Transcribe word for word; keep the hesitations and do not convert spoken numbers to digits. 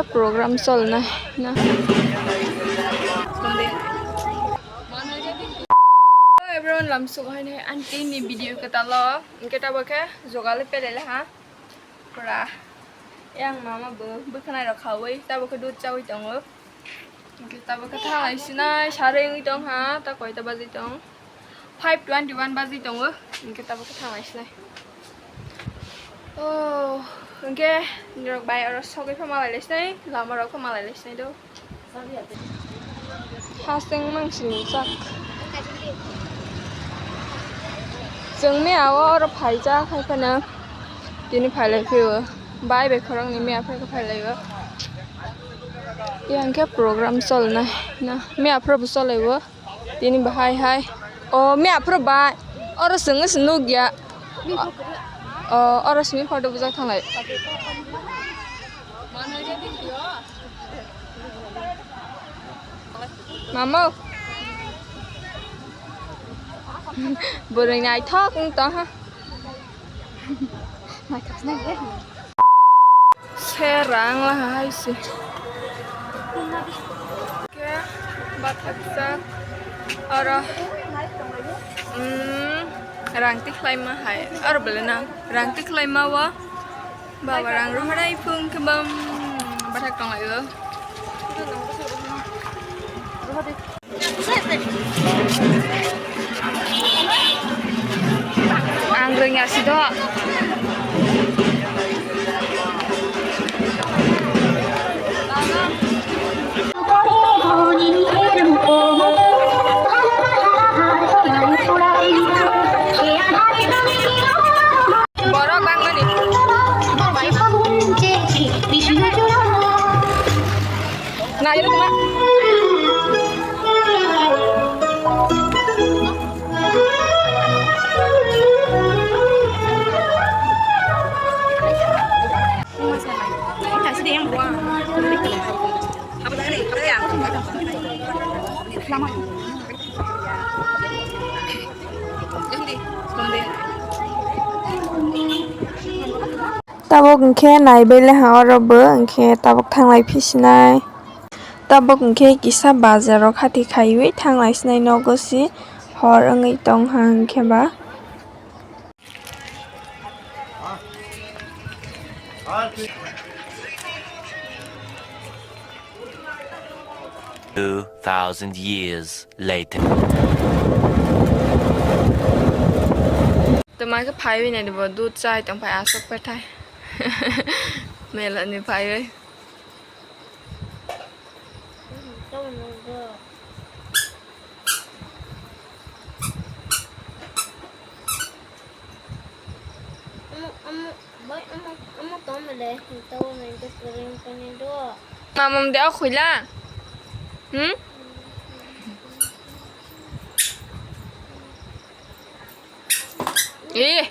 Program cholnai na. Hello everyone, lamsuk haini aunty ni video kwtalo. Hwnkhe tabuk khe jogal pelele ha. Pura yang mama bo bwkhanai rok khawi tabuk khe dud chawi tongo. Hwnkhe tabuk khe thanglai sinai sarwi wngwi tong ha, ta koita baji tong? Five twenty one baji tongo. Hwnkhe tabuk khe thanglai sinai. Oh, hwnkhe norok bai oro sogwi pha malai lai sinai, lama rok pha malai lai sinai do. Hasteng mang sini jak. Chwng mia o oro phaijak hai phano tini phailai phio. Bai bai khoroknwi mia phai khe phailai o. Yang khe program cholnai na mia phro bo cholai o. Tini bahai hai. O mia phro bai. Oro chwng se nukya. O oro simi photo bujak thanglai. Mamo. Bwrwi naithok wng tong ha. Naithok se nai de. Se rang laha hai se. Khe bathakjak oro, mm, rang tikhlaima hai. Oro belai na rang tikhlaima o. Baba rang rohorai phung khe bam bathak tonglaio. Ang rwngya si do. Borok bangmani. Nai rwma. Tabuk hwnkhe naibai le ha oro bo, hwnkhe tabuk thanglai phisinai. Tabuk hwnkhe kisa bazar o khati khaiwi thanglai sinai nogo si hor wngwi tong ha hwnkhe ba. Two thousand years later. Tama khe phaiwi nai bo dud chai tong phai aswk paithai. Mela ni phaiwi. Omo, omo, bai, omo, omo tong mele, hinta omo hinta kwrwng tongni do. Mamam de o khuila? Hmm? Eh,